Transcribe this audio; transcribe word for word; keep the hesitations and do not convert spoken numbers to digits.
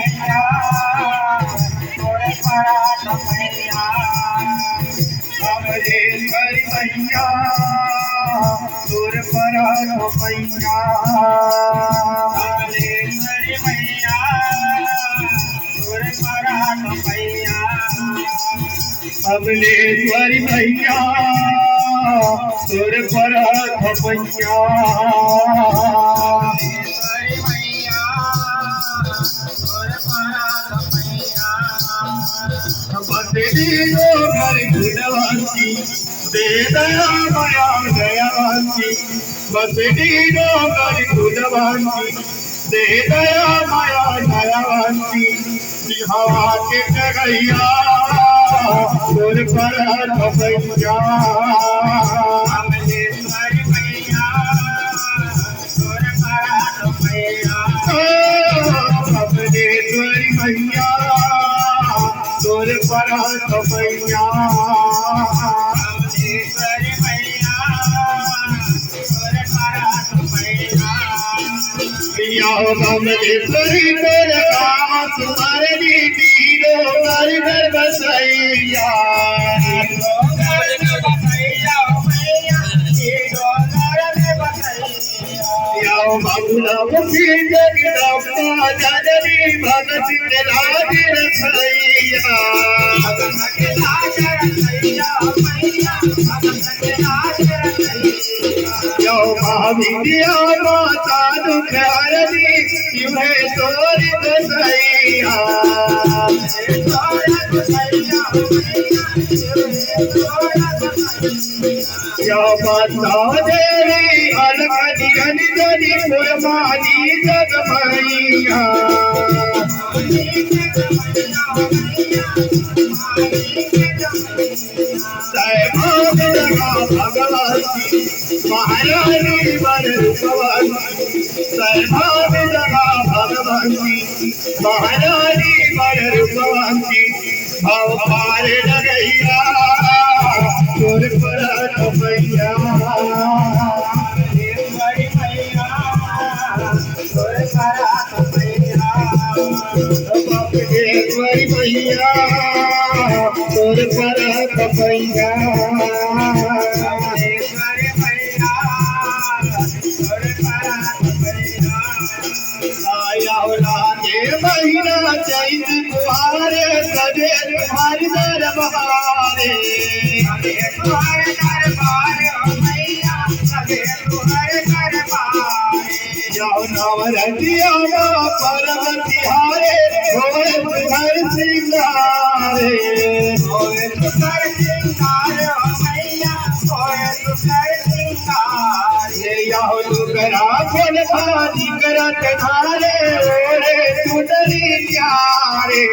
कमलेश्वरी मैया, तोर परब पैया। कमलेश्वरी मैया, तोर परब पैया। कमलेश्वरी मैया, तोर परब पैया। कमलेश्वरी मैया, तोर परब पैया। बसती डोंगर गुणवंती, दे दया मया दयावंती। बसती डोंगर गुणवंती, दे दया मया दयावंती। हवा के गैया, तोर परब पैया। कमलेश्वरी मैया, तोर परब पैया। ओ, कमलेश्वरी मैया, तोर परब पैया। कमलेश्वरी मैया, तोर परब पैया। या कमलेश्वरी तोर काम तुम्हारे दीदी डोंगर घर बसैया। डोंगर में बसैया मैया, ये डोंगर में बसैया। या बाबूला मुखी जगदम्बा जननी भगत के लाज रखैया। भगत के लाज रखैया मैया, भगत के लाज रखैया। यो महाविद्या माता दुख हरनी, शिव है तोर गोसैया। यो माता देवी अलख निरंजनी, कुर्बानी जग मैया। जय माँ दुर्गा भगवती, महारानी बर रूपवती। जय माँ दुर्गा भगवती, महारानी बर रूपवती। भव पार लगैया, तोर परब पैया। कमलेश्वरी मैया, तोर परब पैया। आया लागे महीना चैत कुआरे, सजे तुम्हारी दरबारे। सजे तुम्हारे दरबारे, ओ मैया, सजे तुम्हारे दरबारे। जाओ नवरतिया माँ परब तिहारे, होए सुघर सिंगारे। होए सुघर सिंगारे, ओ मैया, होए सुघर सिंगारे। ले आओ लुगरा फल भारी करत धारे, ओढ़े चुनरी प्यारे।